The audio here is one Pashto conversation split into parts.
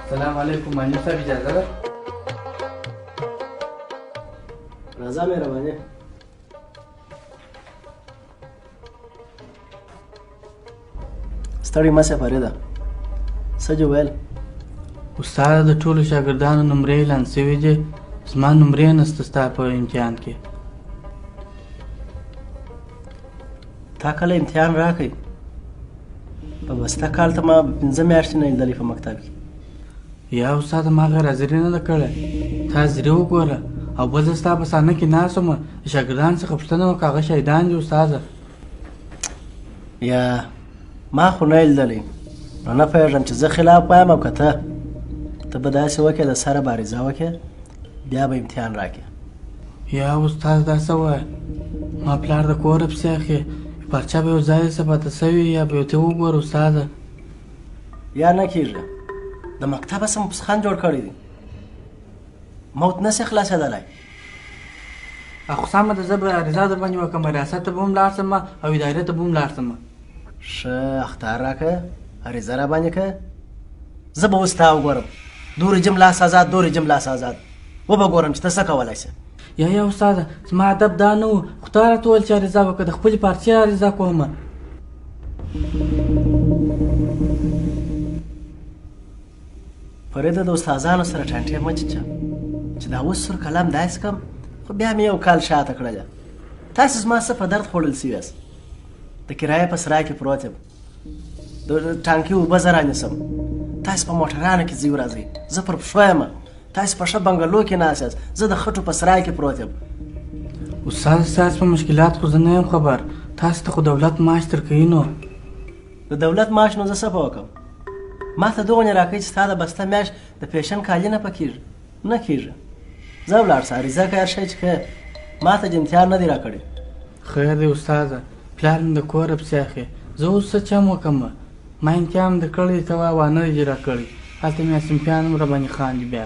سلام علیکم معلم صاحب، اجازه ده؟ راځه مهرباني. ستړی مه سې فریده، څه دې ویل؟ استاده د ټولو شاګردانو نمرې اعلان سوي دي، زما نمرې نسته ستا په امتحان کې. تا کله امتحان راکړی؟ په بسته کال ته ما 5 میاشتې نه لیدلی په مکتب کې. یا استاده ما غیر حاضري نه ده کړې، تا حاضري وګوره. او بل زه ستا په صحنه کې ناست وم، د شاګردانو څخه پوښتنه وکړه، هغه شاهدان دي استاده. یا ما خو نه لیدلی، نو نه پوهېږم چې زه خلاف وایم او که ته. ته به داسې وکړې، د سره به عریضه وکړې، بیا به امتحان راکړې. یا استاد دا څه وایې؟ ما پلار د کوره پسې اخلي، پارچه به یو ځای څه پاته سوې یا به یو ته وګوره استاده. یا نه کېږي، د مکتبه سم پسخند جوړ کړی دی، موت نه سي خلاصېدلی. خو سمه ده، زه به عریضه در باندې وکړم، ریاست ته به هم لاړ سم او ادارې ته به هم لاړ سم. ښه اخطار راکړه، عریضه را باندې کړه، زه به اوس تا وګورم. دورې جم لاس ازاد، دورې جم لاس ازاد، وبه ګورم چې ته څه کولی سې. یا استاده زما ادب دا نه و، خو تا راته وویل چې عریضه وکړه، د خپلې پارچې عریضه کوم. فریده د استادانو سره ټانټې مه چیچه، چې دا اوس سور قلم داسې کړم، خو بیا مې یو کال شاته کړله. تاسې زما څه په درد خوړل سوي یاست. د کرایې په سرای کې پروت یم، د ټانکي اوبه زه رانیسم، تاسې په موټرانو کې ځئ راځئ، زه پر پښو یم، تاسې په ښه بنګلو کې ناست یاست، زه د خټو په سرای کې پروت یم. استاد ستاسو په مشکلات خو زه نه یم خبر، تاسو ته خو دولت معاش درکوي نو. د دولت معاش نو زه څه په وکړم؟ ما ته دغونې راکوي چې ستا د بسته میاشت د پیشن کالي نه پکېږي، نه کېږي. ځه ولاړ سه، عریضه که هر شی چې کوې، ما ته دې امتحان نه دی راکړی. خیر دی استاده، پلار مې د کوره پسې اخلي، زه اوس څه چم وکړم؟ ما امتحان درکړی، ته وا وانه دی راکړی، هلته مې صنفیان هم راباندې خاندي بیا.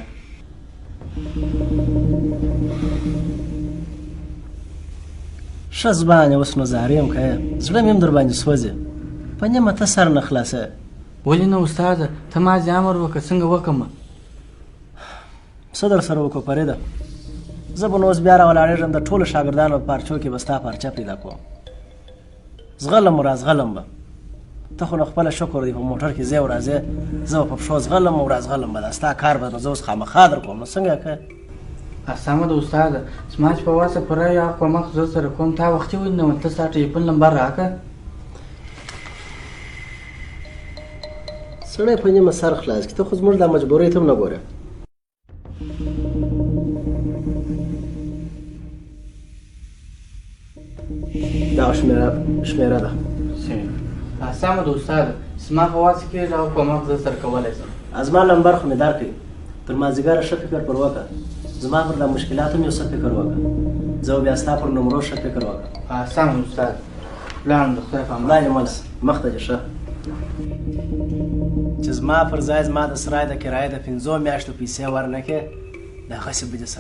ښه ځوان یې اوس نو زارې هم کوې، زړه مې هم در باندې سوځي، په نیمه ته سر نه خلاصوې. ولې نه استاده، ته ما دې امر وکړه څنګه وکړم؟ څه در سره وکړو فریده؟ زه به نو اوس بیا راولاړېږم، د ټولو شاګردانو په پارچو کې به ستا پارچه پیدا کوم. ځغلم او راځغلم به، ته خو نو خپله شکر دی په موټر کې ځې او راځې، زه به په پښو ځغلم او راځغلم به، دا ستا کار به نو زه اوس خامخا در کوم، نو څنګه یې کوې؟ سمه ده استاده، زما چې په وسه پوره وي هغه کومک زه سره کوم. تا وختي ولې نه ویل؟ ته ستا ټلیفون لمبر راکړه. سړی په نیمه سر خلاص کړي، ته خو زموږ دا مجبورۍ ته هم نه ګورې. دا شمېره ده. سمه ده استاده، زما په وسه کېږي هغه کومک زه سره کولی شم. زما لمبر خو مې درکړی، تر مازدیګره ښه فکر پر وکړه، زما پر دا مشکلات هم یو څه فکر وکړه، زه به بیا ستا پر نمرو ښه فکر وکړم. سمه ده استاد، لاړم د خدای په امان. خدای دې مل شه، مخته دې ښه. چې زما پر ځای زما د سرای د کرایې د 5 میاشتو پیسې ورنه کړې، دغسې به دې سره